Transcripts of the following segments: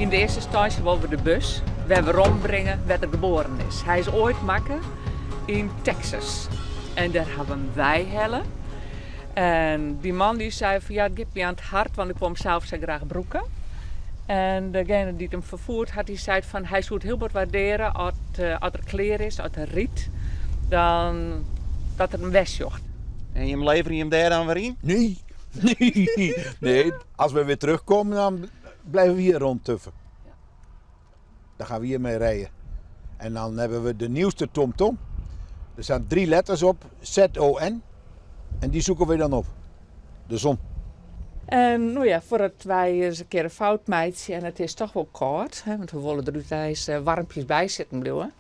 Yn de earste ynstânsje wolle we de bus wer werombringe wêr't er geboren is. Hy is oait makke yn Texas en dêr hawwe we him weihelle. En dy man dy sei fan ja, it giet my oan it hert, want ik wol him sels sa graach brûke. En degene dy't him ferfoerd hat, dy sei fan hy soe it hiel bot waardearje as as er klear is, as er rydt, dan dat er him wer sjocht. En jim leverje him dêr dan wer yn? Nee, nee, nee. Als we weer terugkomen, dan blijven we hier rondtuffen. Dan gaan we hiermee rijden. En dan hebben we de nieuwste TomTom. Er staan drie letters op, Z-O-N. En die zoeken we dan op. De zon. En no ja, foardat wy ris in kear in fout meitsje en it is toch wol kâld, hè, want we wolle der úteins waarmpjes by sitten bliuwe,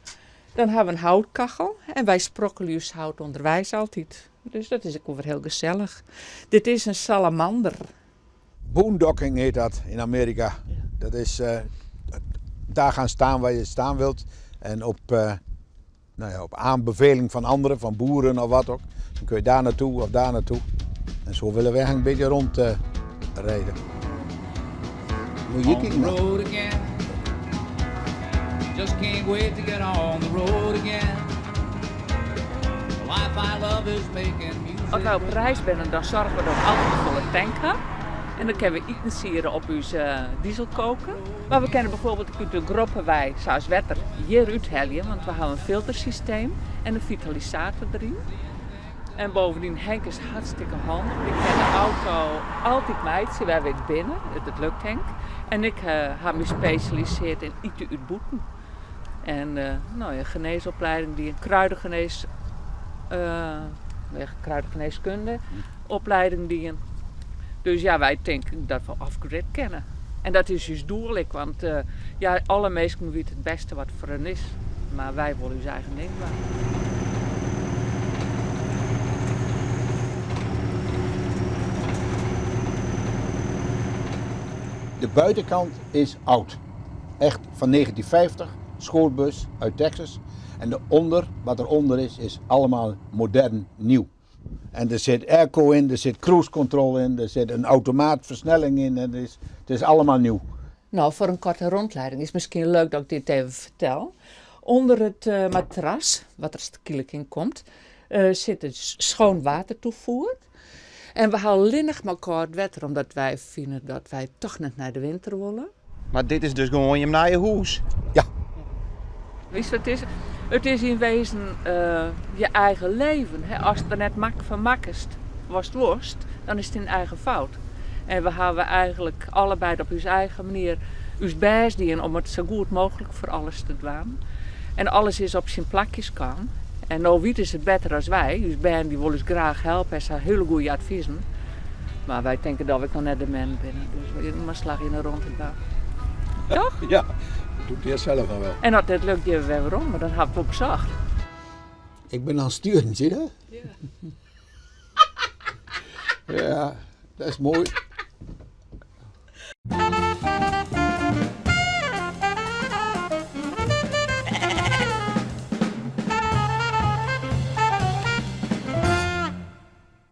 dan hawwe we in houtkachel en wy sprokkelje ús hout ûnderweis altyd. Dus dat is ek wol wer hiel gesellich. Dit is in salamander. Boondocking heet dat in Amerika. Dat is daar gaan staan waar je staan wilt. En op, nou ja, op aanbeveling van anderen, van boeren of wat ook, dan kun je daar naartoe of daar naartoe. En zo willen wij een beetje rond rijden. Moet je kijken. On the road again. Just can't wait to get on the road again. The life I love is making music. As wy op reis binne, dan soargje we dat we altyd in folle tank ha. En dan kinne we itensiede op ús dieselkoker. Mar we kinne bijvoorbeeld út de groppe wei, sa as wetter, hjir úthelje, want we hawwe in filtersysteem en in fitalisator deryn. En bovendien, Henk is hartstikke handich. Dy kin de auto altyd meitsje wêr we ek binne. It lukt Henk. En ik ha my spesjalisearre yn ite út bûten. En no ja, genêsopleiding dien, kruidengenees, kruidengeneeskunde opleiding dien. Dus ja, wy tinke dat we off-grid kinne. En dat is ús doel ek, want ja, alle minsken witte it bêste wat foar hun is. Mar wy wolle ús eigen ding dwaan. De buitenkant is oud. Echt van 1950, schoolbus uit Texas. En de onder, wat eronder is, is allemaal modern nieuw. En er zit airco in, er zit cruise control in, er zit een automaat versnelling in. En het is allemaal nieuw. Nou, foar in koarte rûnlieding is miskien leuk dat ik dit even fertel. Under it matras, wat der skielk yn komt, sit in schoon watertoevoer. En we hawwe allinnich mar kâld wetter, omdat wy fine dat wy toch net nei de winter wolle. Mar dit is dus gewoan jim nije hûs? Ja. Witst wat it is? It is yn wezen je eigen leven. Ast der net mak fan makkest watst wolst, dan is it dyn eigen fout. En we hawwe eigenlik allebeide op ús eigen manier ús bêst dien om it sa goed mooglik foar alles te dwaan. En alles is op syn plakjes kaam. En no witte se it better as wy. Us bern dy wolle ús graach helpe en se ha hiele goede advizen. Mar wy tinke dat we ek noch net demint binne, dus we gean mar slach yn 'e rûnte dwaan. Toch? Ja, dat doe ik earst sels noch wol. En as it lukt, gean we wer werom, mar dan ha we it wol besocht. Ik bin oan it stjoeren, zie je? Ja. Ja, dat is moai.